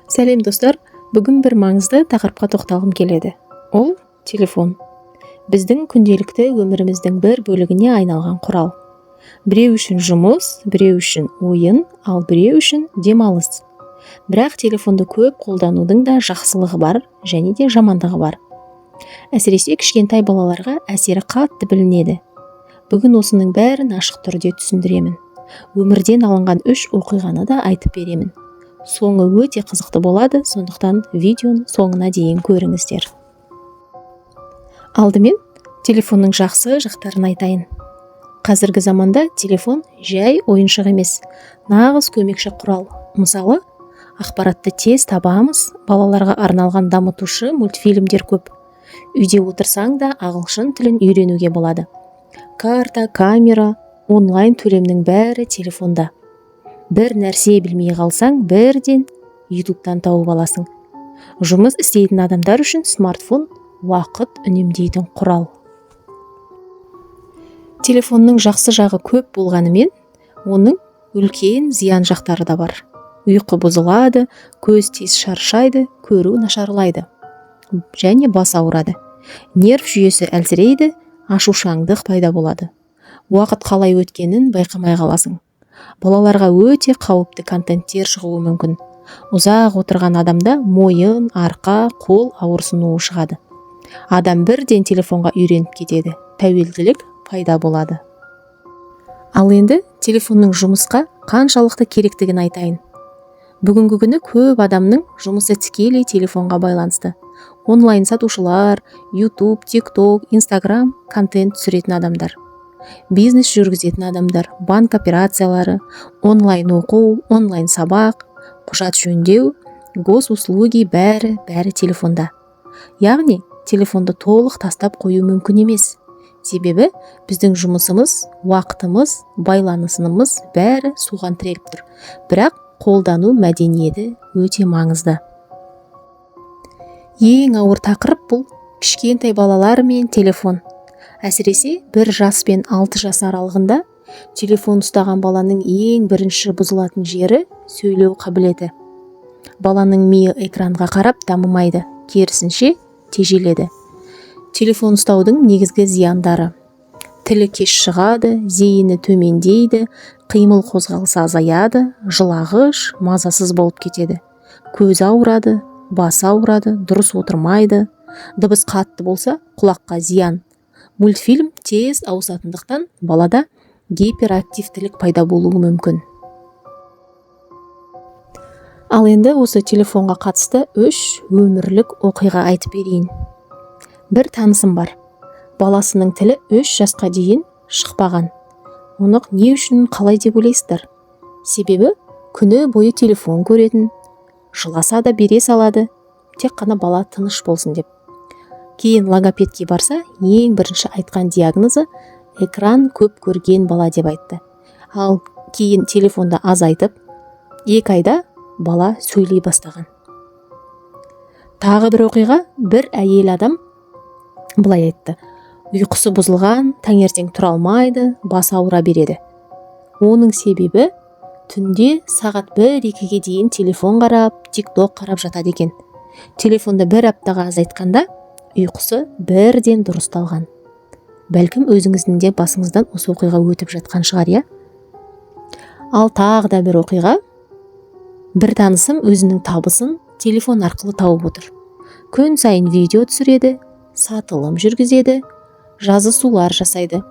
Сәлем, достар! Бүгін бір маңызды тақырыпқа тоқталғым келеді. Ол – телефон. Біздің күнделікті өміріміздің бір бөлігіне айналған құрал. Біреу үшін жұмыс, біреу үшін ойын, ал біреу үшін демалыс. Бірақ телефонды көп қолданудың да жақсылығы бар және де жамандығы бар. Әсіресе кішкентай балаларға әсері қатты білінеді. Бүгін осының бәрін ашық түрде түсіндіремін. Өмірден алынған үш оқиғаны да айтып беремін. Соңы өте қызықты болады, сондықтан видеоны соңына дейін көріңіздер. Алдымен телефонның жақсы жақтарын айтайын. Қазіргі заманда телефон жай ойыншық емес, нағыз көмекші құрал. Мысалы, ақпаратты тез табамыз, балаларға арналған дамытушы мультфильмдер көп, үйде отырсаң да ағылшын тілін үйренуге болады. Карта, камера, онлайн төлемнің бәрі телефонда. Бір нәрсе білмей қалсаң, бірден Ютубтан тауып аласың. Жұмыс істейтін адамдар үшін смартфон – уақыт үнемдейтін құрал. Телефонның жақсы жағы көп болғанымен, оның үлкен зиян жақтары да бар. Ұйқы бұзылады, көз тез шаршайды, көру нашарлайды және бас ауырады, нерв жүйесі әлсірейді, ашушаңдық пайда болады, уақыт қалай өткенін байқамай қаласың. Балаларға өте қауіпті контенттер шығуы мүмкін. Ұзақ отырған адамда мойын, арқа, қол ауырсынуы шығады. Адам бірден телефонға үйреніп кетеді, тәуелділік пайда болады. Ал енді телефонның жұмысқа қаншалықты керектігін айтайын. Бүгінгі күні көп адамның жұмысы тікелей телефонға байланысты: онлайн сатушылар, Ютуб, ТикТок, Инстаграм, контент түсіретін адамдар, бизнес жүргізетін адамдар, банк операциялары, онлайн оқу, онлайн сабақ, құжат жөндеу, госуслуги, бәрі бәрі телефонда. Яғни телефонды толық тастап қою мүмкін емес, себебі біздің жұмысымыз, уақытымыз, байланысымыз, бәрі соған тіреліп тұр. Бірақ қолдану мәдениеті өте маңызды. Ең ауыр тақырып – бұл кішкентай балалар мен телефон. Әсіресе 1 жас пен 6 жас аралығында телефон ұстаған баланың ең бірінші бұзылатын жері – сөйлеу қабілеті. Баланың миы экранға қарап дамымайды, керісінше, тежеледі. Телефон ұстаудың негізгі зияндары: тілі кеш шығады, зейіні төмендейді, қимыл қозғалысы азаяды, жылағыш, мазасыз болып кетеді, көзі ауырады, басы ауырады, дұрыс отырмайды, дыбыс қатты болса, құлаққа зиян, мультфильм тез ауысатындықтан, балада гиперактивтілік пайда болуы мүмкін. Ал енді осы телефонға қатысты үш өмірлік оқиға айтып берейін. Бір танысым бар, баласының тілі 3 жасқа дейін шықпаған. Оны не үшін, қалай деп ойлайсыздар? Себебі күні бойы телефон көретін, жыласа да бере салады, тек қана бала тыныш болсын деп. Кейін логопедке барса, ең бірінші айтқан диагнозы: экран көп көрген бала деп айтты. Ал кейін телефонды азайтып, 2 айда бала сөйлей бастаған. Тағы бір оқиға. Бір әйел адам былай айтты: ұйқысы бұзылған, таңертең тұра алмайды, басы ауыра береді. Оның себебі түнде сағат 1-2-ге дейін телефон қарап, Тик Ток қарап жатады екен. Телефонды бір аптаға азайтқанда, ұйқысы бірден дұрысталған. Бәлкім, өзіңіздің де басыңыздан осы оқиға өтіп жатқан шығар, иә? Ал тағы да бір оқиға. Бір танысым өзінің табысын телефон арқылы тауып отыр. Күн сайын видео түсіреді, сатылым жүргізеді, жазысулар жасайды.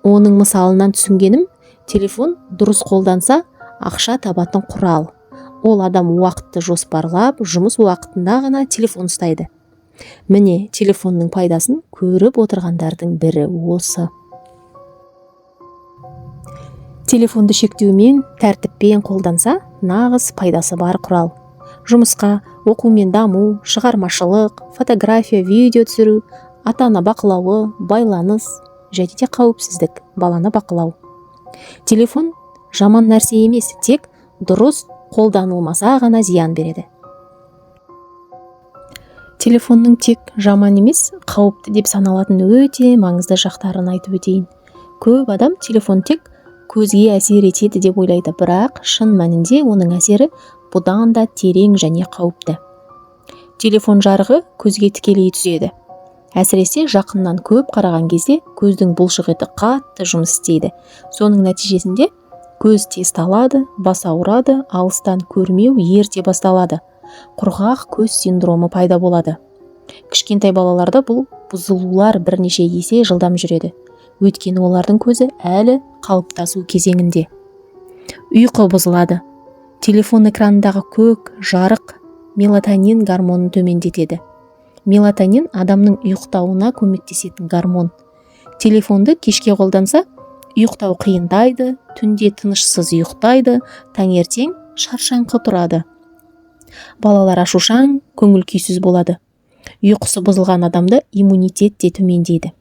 Оның мысалынан түсінгенім: телефон дұрыс қолданса, ақша табатын құрал. Ол адам уақытты жоспарлап, жұмыс уақытында ғана телефон ұстайды. Міне, телефонның пайдасын көріп отырғандардың бірі осы. Телефонды шектеумен, тәртіппен қолданса, нағыз пайдасы бар құрал. Жұмысқа, оқу мен даму, шығармашылық, фотография, видео түсіру, ата ана бақылауы, байланыс және де қауіпсіздік, баланы бақылау. Телефон жаман нәрсе емес, тек дұрыс қолданылмаса ғана зиян береді. Телефонның тек жаман емес, қауіпті деп саналатын өте маңызды жақтарын айтып өтейін. Көп адам телефон тек көзге әсер етеді деп ойлайды, бірақ шын мәнінде оның әсері Бұдан да терең және қауіпті. Телефон жарығы көзге тікелей түседі. Әсіресе жақыннан көп қараған кезде көздің бұлшық еті қатты жұмыс істейді. Соның нәтижесінде көз тез талады, бас ауырады, алыстан көрмеу ерте басталады. Құрғақ көз синдромы пайда болады. Кішкентай балаларда бұл бұзылулар бірнеше есе жылдам жүреді. Өйткені олардың көзі әлі қалыптасу кезеңінде. Ұйқы бұзылады. Телефон экранындағы көк жарық мелатонин гормонын төмендетеді. Мелатонин – адамның ұйықтауына көмектесетін гормон. Телефонды кешке қолданса, ұйықтау қиындайды, түнде тынышсыз ұйықтайды, таңертең шаршаңқы тұрады. Балалар ашушаң, көңіл күйсіз болады. Ұйқысы бұзылған адамда иммунитет те төмендейді.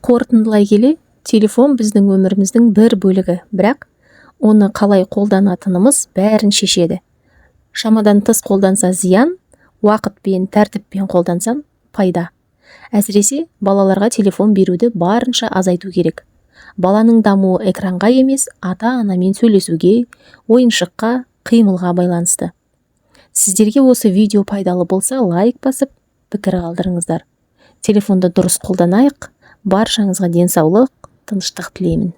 Қорытындылай келе, телефон біздің өміріміздің бір бөлігі, бірақ оны қалай қолданатынымыз бәрін шешеді. Шамадан тыс қолданса, зиян, уақытпен, тәртіппен қолдансаң, пайда. Әсіресе балаларға телефон беруді барынша азайту керек. Баланың дамуы экранға емес, ата анамен сөйлесуге, ойыншыққа, қимылға байланысты. Сіздерге осы видео пайдалы болса, лайк басып, пікір қалдырыңыздар. Телефонды дұрыс қолданайық. Баршаңызға денсаулық, тыныштық тілеймін.